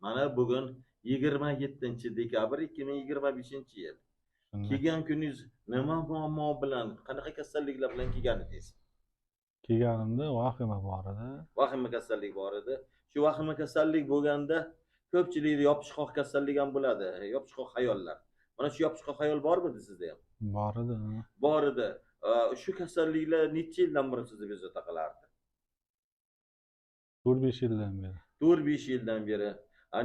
Mana bugun 27 dekabr 2025 yil. Shunday. Kelgan kuningiz nima muammo bilan, qanaqa kasalliklar bilan kelgan edingiz? Kelganimda vahima bor edi. Vahima kasallik bor edi. Shu vahima kasallik bo'lganda ko'pchilikda yopishqoq kasallik ham bo'ladi, yopishqoq xayollar. Mana shu yopishqoq xayol bormidi sizda ham? Bor edi. Bor edi. Shu kasalliklar necha yildan beri sizni bezovta qilardi? 4-5 yildan beri. 4-5 yildan beri.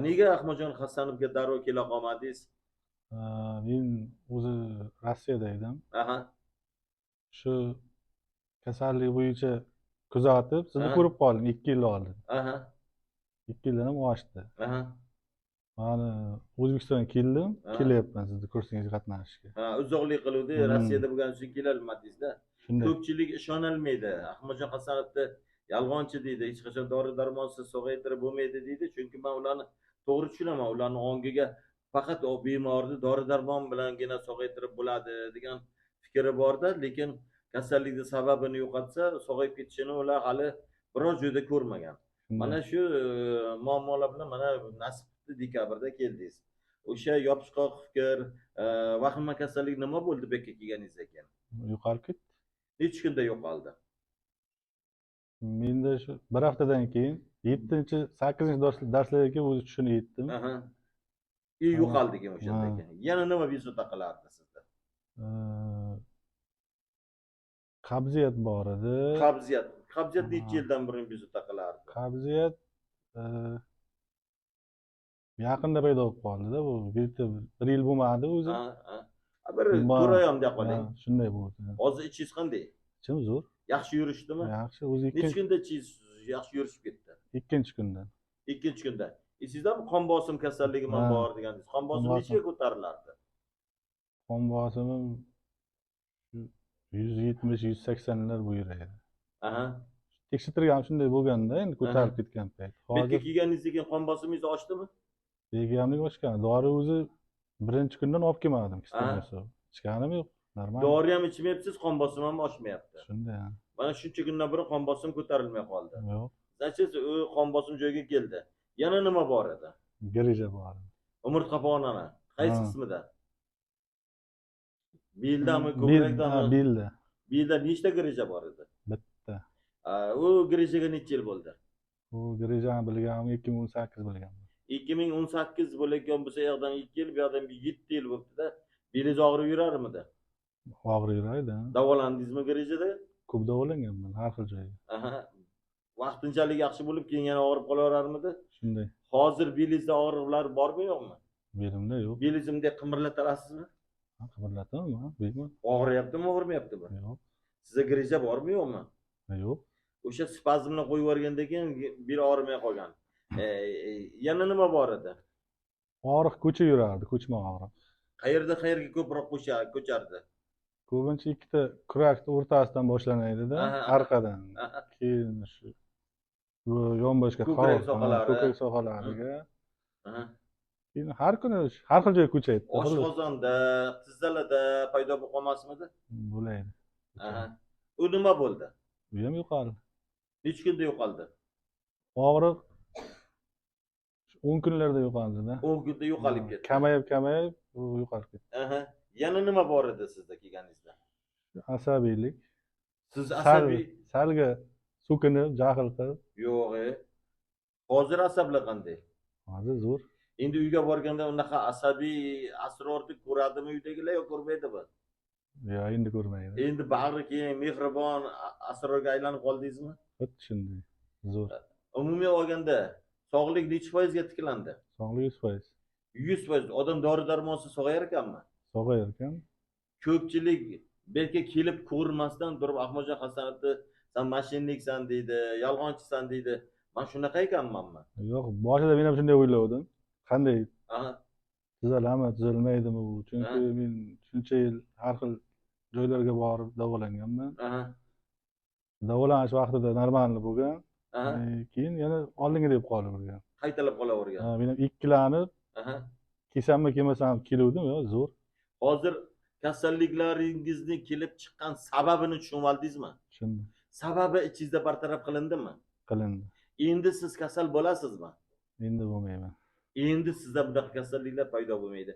Nega Ahmadjon Hasanovga darrov kela qolmadingiz? Men o'zi Rossiyada edim. Shu kasallik bo'yicha kuzatib, sizni ko'rib qoldim 2 yil oldin. 2 yildan ham oshdi. Mani O'zbekistonga keldim, kelyapman sizni kursingizga qatnashishga. Ha, uzoqlik qiluvdi. Rossiyada bo'lgani uchun kelolmadingizda. Shunday. Ko'pchilik ishonolmaydi Ahmadjon Hasanovni, yolg'onchi deydi, hech qachon dori darmonsiz sog'aytirib bo'lmaydi deydi. Chunki man ularni to'g'ri tushunaman, ularni ongiga faqat u bemorni dori darmon bilangina sog'aytirib bo'ladi degan fikri borda. Lekin kasallikni sababini yo'qotsa, sog'ayib ketishini ular hali biror joyda ko'rmagan. Mana shu muammolar bilan mana nasib qildi, dekabrda keldingiz. O'sha yopishqoq fikr, vahima kasallik nima bo'ldi bu yerga kelganingizdan keyin? Yo'qolib ketdi. Necha kunda yo'qoldi? Menda shu bir haftadan keyin, 7, 8 darslarga kelib o'zi tushunib yetdim. Aha. И yo'qoldi keyin o'shandan Ha. keyin. Yana nima bezovta qilardi sizda? Qabziyat bor edi. Qabziyat. Qabziyat necha Ha. yildan beri bezovta qilardi? Qabziyat yaqinda paydo bo'lib qoldida, bu bitta bir yil bo'lmadi o'zi. Ha, ha. Bir 4 oy ham deya qoling. Ha, shunday bo'ldi. Hozir ichingiz qanday? Ichim zo'r. Yaxshi yurishdimi? Yaxshi, o'zi. Necha kunda ichingiz yaxshi yurishib ketdi? Ikkinchi kundan. Ikkinchi kunda. Esingizda qon bosim kasalligim ham Ha. bor degandingiz. Qon bosim Qon bosim. nechaga ko'tarilardi? Qon bosimim 170, 180lar bu yerda. Tekshirtirganim shunday bo'lganda, endi ko'tarilib ketgan payt. Bu yerga Hozir kelganingizdan keyin qon bosimingiz oshdimi? Begamlik oshgan. Dori o'zi birinchi kundan olib kelmadim. Ichganim yo'q. Normal. Dori ham ichmayapsiz, qon bosim ham oshmayapti. Shunday, ha. Mana shuncha kundan beri qon bosim ko'tarilmay qoldi. Yo'q. Значит, u qon bosim joyiga keldi. Yana nima bor edi? Грыжа bor edi. Umurtqa pog'onani qaysi Ha. qismida? Beldami, Ha, ko'krakdami? Belda. Belda nechta грыжа bor edi? Bitta. U грыжа ga necha yil bo'ldi? U грыжа ni bilganim 2018 bilganman. 2018 bo'layotgan bo'lsa, u yoqdan 2 yil, bu yoqdan 7 yil bo'libdi-da. Belingiz og'rib yurarmidi? Og'rib yuradi, ha. Davolandingizmi грыжа da? Ko'p davolanganman har xil joyga. Aha. Vaqtinchalik yaxshi bo'lib, keyin yana og'rib qolaverarmidi? Shunday. Hozir belingizda og'riqlar bormi, yo'qmi? Belimda yo'q. Belingizni bunday qimirlata olasizmi? Ha, qimirlataman, ha, bemalol. Og'riyaptimi, og'rimayaptimi? Yo'q. Sizda грыжа bormi, yo'qmi? Yo'q. O'sha spazmni qo'yib yuborgandan keyin bel og'rimay qolgan. Yana nima bor edi? Og'riq ko'cha yurardi, ko'chma og'riq. Qayerda, qayerga ko'proq ko'chardi? Ko'pincha ikkita kurakni o'rtasidan boshlanadida, arqadan. Keyin shu bu yonboshga Ko'krak sohalari. Ko'krak sohalariga. Keyin har kuni har xil joyga ko'chaydi. Oshqozonda, tizzalarda paydo bo'lib qolmasmidi? Bo'ladi. Aha. U nima bo'ldi? Bu ham yo'qoldi. Necha kunda yo'qoldi? Og'riq 10 kunlarda yo'qoldida. 10 kunda yo'qolib ketdi. Kamayib, kamayib, u yo'qolib ketdi. Aha. Yana nima bor edi sizda kelganingizda? Asabiylik. Siz Sal, asabiy salga so'kinib, jahl qilib. Yo'q, e. Hozir asablar qanday? Hozir zo'r. Endi uyga borganda unaqa asabiy Asrorni ko'radimi uydagilar yo ko'rmaydimi? Yo, endi ko'rmaydi. Endi bag'ri keng, mehribon Asrorga aylanib qoldingizmi? Xuddi shunday. Zo'r. Umumiy olganda sog'lik nechi foizga tiklandi? Sog'lik 100%. 100%. Odam dori darmonsiz sog'ayar ekanmi? Sog'ayar ekan. Ko'pchilik belki kelib ko'rmasdan turib Ahmadjon Hasanovni san мошенник san deydi, yolg'onchisan deydi. Man shunaqa ekanmanmi? Yo'q, boshida men ham shunday o'ylovdim. Qanday tuzaladimi, tuzalmaydimi bu? Chunki men shuncha yil har xil joylarga borib davolanganman. Davolanish vaqtida нормальный bo'lgan. Keyin yana oldinga deb qolavergan. Qaytalab qolavergan. Ha, men ham ikkilanib, kelsammi, kelmasam keluvdim, yo'q, zo'r. Hozir kasalliklaringizni kelib chiqqan sababini tushunib oldingizmi? Tushundim. Sababi ichingizda bartaraf qilindimi? Qilindi. Endi siz kasal bo'lasizmi? Endi bo'lmayman. Endi sizda bunaqa kasalliklar paydo bo'lmaydi.